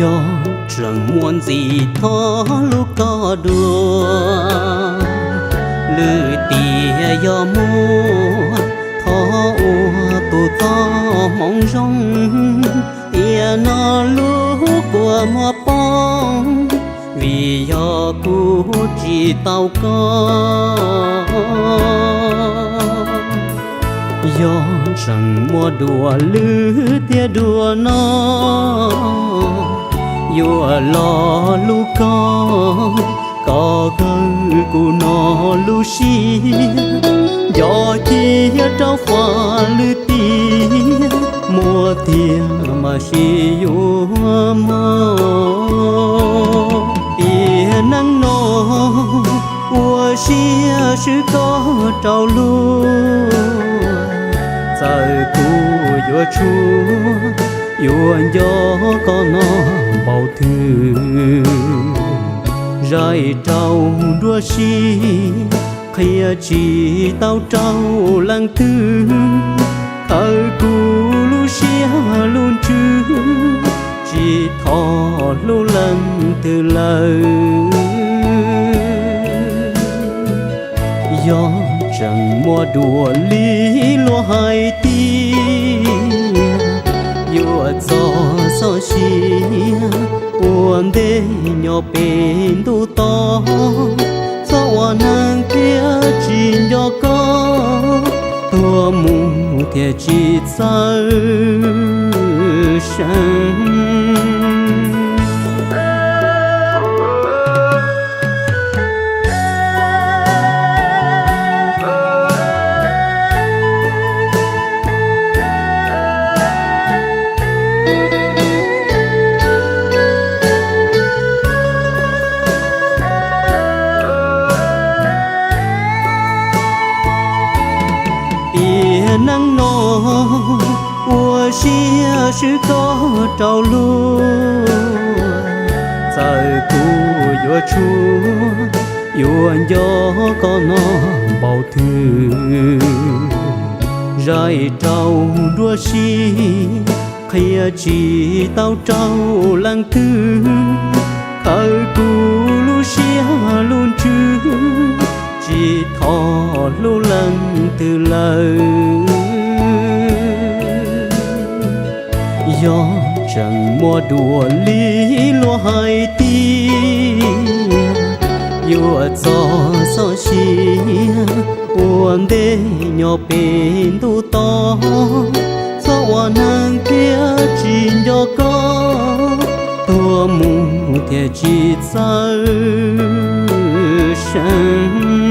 Yog tseem muaj ntxiv thov lub koj dua, lwm tiam yog muaj thov ua tus txoj hmoov zoo, tiam no lub kua muag poob, vim yog kuv tsis tau koj. Yog tseem muaj dua lwm thiab dua no, yuav los lub koj, koj kawg kuv no lub siab, nco cia rau faj lwm tiam, muaj tiag mas sib yuav mog. Tiam neej no ua siab swb koj rau luag, txawm kuv yuav tshuav, yuav nco koj no npaum twg, zais rau dua si, qhia tsis tau rau leej twg, khaws kuv lub siab lub ntsws, tsis thov hlub leej twg lawm. Yog tseem muaj dua li luag hais tias, yuav txog txoj sia ua ntej nyob pem ntuj to, txhob ua neeg pliag tsis nco koj, tuag mus thiaj tsis txawj seev. Tiam neej no ua siab swb koj rau luag, txawm kuv yuav tshuav, yuav nco koj no npaum twg, zais rau dua si, qhia tsis tau rau leej twg, khaws kuv lub siab lub ntsws, tsis thov hlub leej twg lawm. Yog tseem muaj dua li luag hais tias, yuav txog txoj sia ua ntej nyob pem ntuj to, txhob ua neeg pliag tsis nco koj, tuag mus thiaj tsis txawj seev.